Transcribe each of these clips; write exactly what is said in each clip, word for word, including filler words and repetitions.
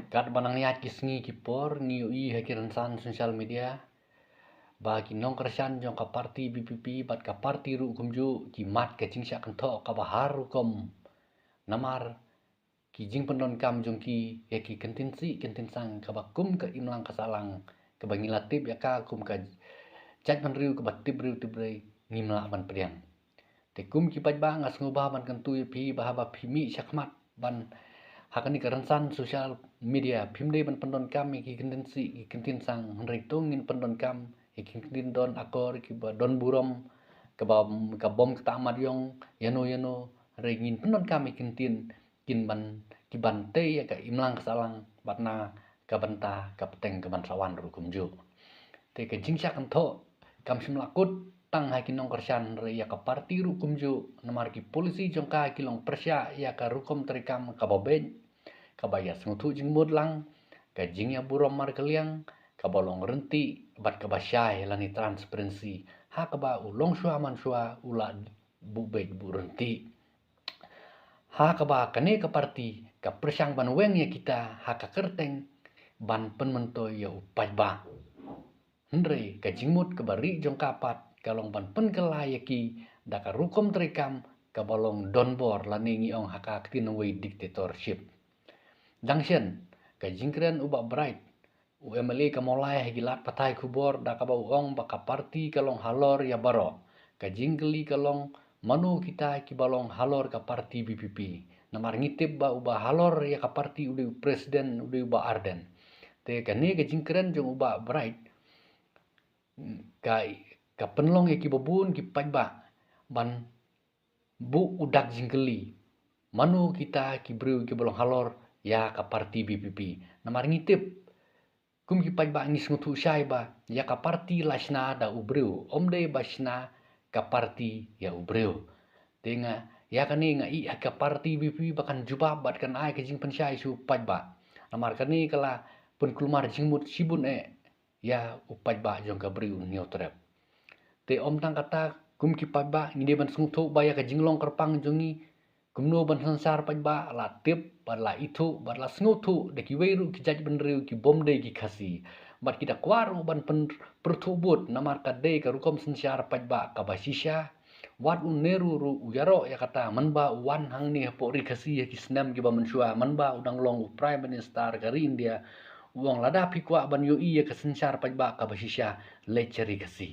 Katba nang ïaid ki sngi ki por ngi ïohi ha ki rynsan social media ba ki nongkyrshan jong ka party VPP bad ka party ruh kumjuh ki mad ka jingshah kynthoh kaba har rukom namar ki jingpyndonkam jong ki ïa ki kyntien sih kyntien sang kaba kum ka imlang ka sahlang kaba ngi la tip ïa ka kum ka jaitbynriew kaba tip briew tip briew ngim lah ban pdiang. Te kum ki paidbah nga sngewbha ban kyntu ïa phi ba haba phi mih shakhmat ban ha kane ka rynsan social media phim dei ban pyndonkam ïa ki kyntien sih ki kyntien sang hynrei to ngin pyndonkam ïa ki kyntien don akor kiba don burom kaba ka bom ktah mat ïong ïano ïano hynrei ngin pyndonkam ïa ki kyntien kin ban ki ban tei ïa ka imlang ka sahlang bad na ka bynta ka pateng ka ban sa wan ruh kumjuh. Te ka jingshah kynthoh kam shym la kut tang ha ki nongkyrshan hynrei ïa ka party ruh kumjuh namar ki polisi jong ka ki long pyrshah ïa ka rukom treikam kaba beit kaba ïa sngewthuh jingmut lang ka jingïaburom markylliang kaba long ryntih bad kaba shai lane transparency ha kaba u longshuwa manshuwa u la buh beit buh ryntih. Ha kaba kane ka party ka pyrshang ban weng ïa kita ha ka kyrteng ban pynmyntoi ïa u paidbah. Hynrei ka jingmut kaba rieh jong ka pat ka long ban pynkylla ïa ki da ka rukom treikam kaba long donbor lane ngi ong ha ka ktien wei dictatorship. Dang shen ka jingkren u Bah Bright u MLA ka Mawlai ha ki lad pathai khubor da kaba u ong ba ka party ka long halor ïa baroh. Ka jingkylli ka long mano kita kiba long halor ka party VPP. Namar ngi tip ba uba halor ïa ka party u dei u president u dei u Bah Ardent. Te kane ka jingkren jong u Bah Bright ka ka pynlong ïa kiba bun ki paidbah ban buh u dak jingkylli mano kita ki briew kiba long halor ïa ka party VPP. Namar ngi tip kum ki paidbah ngi sngewthuh shai ba ïa ka party la shna da u briew ym dei ba shna ka party ïa u briew. Te nga ïa kane nga ïohi ha ka party VPP ba kan jubab bad kan ai ka jingpynshai sha u paidbah. Namar kane ka la pynkulmar jingmut shibun eh ïa u paidbah jong ka Bri u Hynñiewtrep. Te ym tang kata kum ki paidbah ngi dei ban sngewthuh ba ïa ka jinglong kyrpang jong ngi kumno ban synshar paidbah la tip bad la ithuh bad la sngewthuh da kiwei ruh ki jaitbynriew ki bym dei ki Khasi bad ki da kwah ruh ban pyn pyrthuh bud namar ka dei ka rukom synshar paidbah kaba shisha. Wat u Nehru ruh u ïaroh ïa kata mynba u wan hangne hapoh ri Khasi ha ki snem kiba mynshuwa mynba u dang long u Prime Minister ka ri India. U ong lada phi kwah ban ïohi ïa ka synshar paidbah kaba shisha leit sha ri Khasi.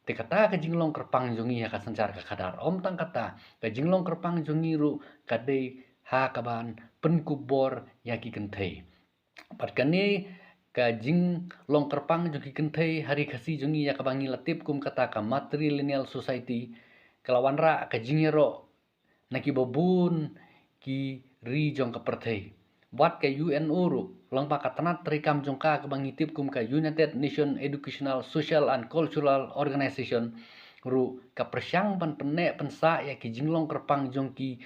Te kata ka jinglong kyrpang jong ngi ha ka synshar ka khadar ym tang kata ka jinglong kyrpang jong ngi ruh ka dei ha kaban pynkup bor ïa ki kynthei. Bad kane ka jinglong kyrpang jong ki kynthei ha ri Khasi jong ngi ïa kaba ngi la tip kum kata ka matrilineal society ka la wanrah ka jingïaroh na kiba bun ki ri jong ka pyrthei. Wat ka UNO ruh lyngba ka tnat treikam jong ka kaba ngi tip kum ka United Nation Educational Social and Cultural Organization ruh ka pyrshang ban pynneh pynsah ïa ki jinglong kyrpang jong ki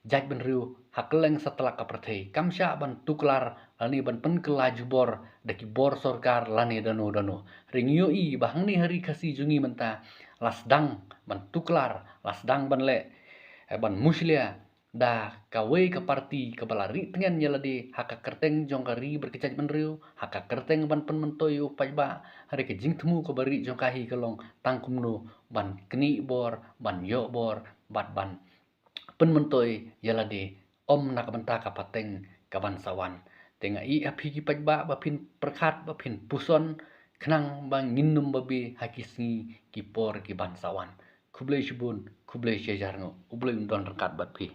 jaitbynriew ha kylleng satlak ka pyrthei kam shah ban tuklar lane ban pynkylla jubor da ki bor sorkar lane dano dano. Hynrei ngi ïohi ba hangne ha ri Khasi jong ngi mynta la sdang ban tuklar la sdang ban leh eh, ban mushlia da kawei ka party kaba la rieh tngen ïa lade ha ka kyrteng jong ka ri bad ka jaitbynriew ha ka kyrteng ban pynmyntoi ïa u paidbah. Hynrei ka jingthmu kaba rieh jong ka hi ka long tang kumno ban knieh bor ban ïoh bor bad ban pynmyntoi ïa lade ym na ka bynta ka pateng ka ban sa wan. Te nga ïohi ha phi ki paidbah ba phin pyrkhat ba phin puson khnang ba ngin nym babe ha ki sngi ki por ki ban sa wan. Khublei shibun khublei shihajar nguh. U Blei un don ryngkat bad phi.